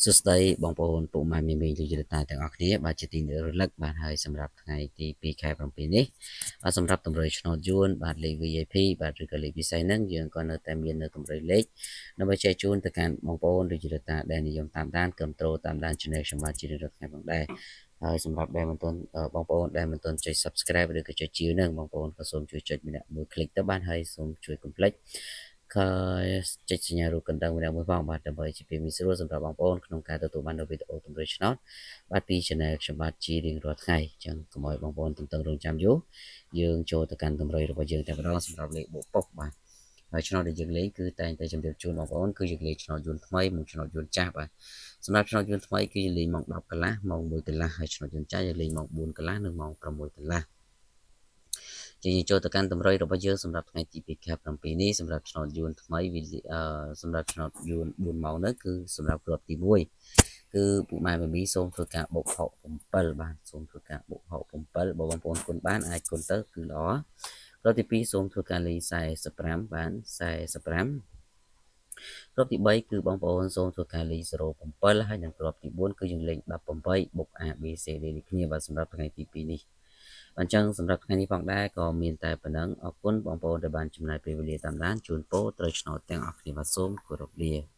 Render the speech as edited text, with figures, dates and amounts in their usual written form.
សួស្តីបងប្អូនពុកម៉ែមីមីលោកយាយតាទាំងអស់គ្នាបាទជាទីរលឹកបាទហើយសម្រាប់ថ្ងៃទី2ខែ7នេះបាទសម្រាប់តម្រុយឆ្នោតយួនបាទលេខ VIP បាទឬក៏លេខពិសេសហ្នឹងយើងក៏នៅតែមាននៅតម្រុយលេខដើម្បីចែកជូនទៅកាន់បងប្អូនលោកយាយតាដែលនិយមតាមដានគ្រប់ត្រូលតាមដាន Channel ខ្ញុំបាទជារៀងរាល់ថ្ងៃផងដែរហើយសម្រាប់ដែលមិនទាន់បងប្អូនដែលមិនទាន់ចុច Subscribe ឬក៏ចុចជាវហ្នឹងបងប្អូនក៏សូមជួយចុចម្នាក់មួយ click ទៅបានហើយសូមជួយកុំភ្លេចក៏ចុចសញ្ញារូបកណ្ដឹងម្នាក់មួយផងបាទដើម្បីជាពេលងាយស្រួលសម្រាប់បងប្អូនក្នុងការទទួលបាននូវវីដេអូតម្រុយឆ្នោតបាទពី Channel ខ្ញុំបាទជារៀងរាល់ថ្ងៃអញ្ចឹងកុំឲ្យបងប្អូនទន្ទឹងរង់ចាំយូរយើងចូលទៅកាន់តម្រុយរបស់យើងតែម្ដងសម្រាប់លេខបូកប៉ុកបាទហើយឆ្នោតដែលយើងលេងគឺតែងតែជម្រាបជូនបងប្អូនគឺយើងលេងឆ្នោតយួនថ្មីមកឆ្នោតយួនចាស់បាទសម្រាប់ឆ្នោតយួនថ្មីគឺយើងលេងម៉ោង10កន្លះម៉ោង1កន្លះហើយឆ្នោតយួនចាស់យើងលេងម៉ោង4កន្លះនិងម៉ោង6កន្លះជាយើងចូលទៅកាន់តម្រុយរបស់យើងសម្រាប់ថ្ងៃទី2ខែ7នេះសម្រាប់ឆ្នោតយួនថ្មីវាសម្រាប់ឆ្នោតយួន4ម៉ោងនោះគឺសម្រាប់គ្រាប់ទី1គឺពុកម៉ែមីមីសូមធ្វើការបូក67បាទសូមធ្វើការបូក67បើបងប្អូនគុណបានអាចគុណទៅគឺល្អគ្រាប់ទី2សូមធ្វើការលេង45បាន45គ្រាប់ទី3គឺបងប្អូនសូមធ្វើការលេង07ហើយនិងគ្រាប់ទី4គឺយើងលេង18បុក A B C D នេះគ្នាបាទសម្រាប់ថ្ងៃទី2នេះអញ្ចឹងសម្រាប់ថ្ងៃនេះផងដែរក៏មានតែប៉ុណ្ណឹងអរគុណបងប្អូនដែលបានចំណាយពេលវេលាតាមដានជូនពរត្រូវឆ្នោតទាំងអស់គ្នាបាទសូមគោរពលា។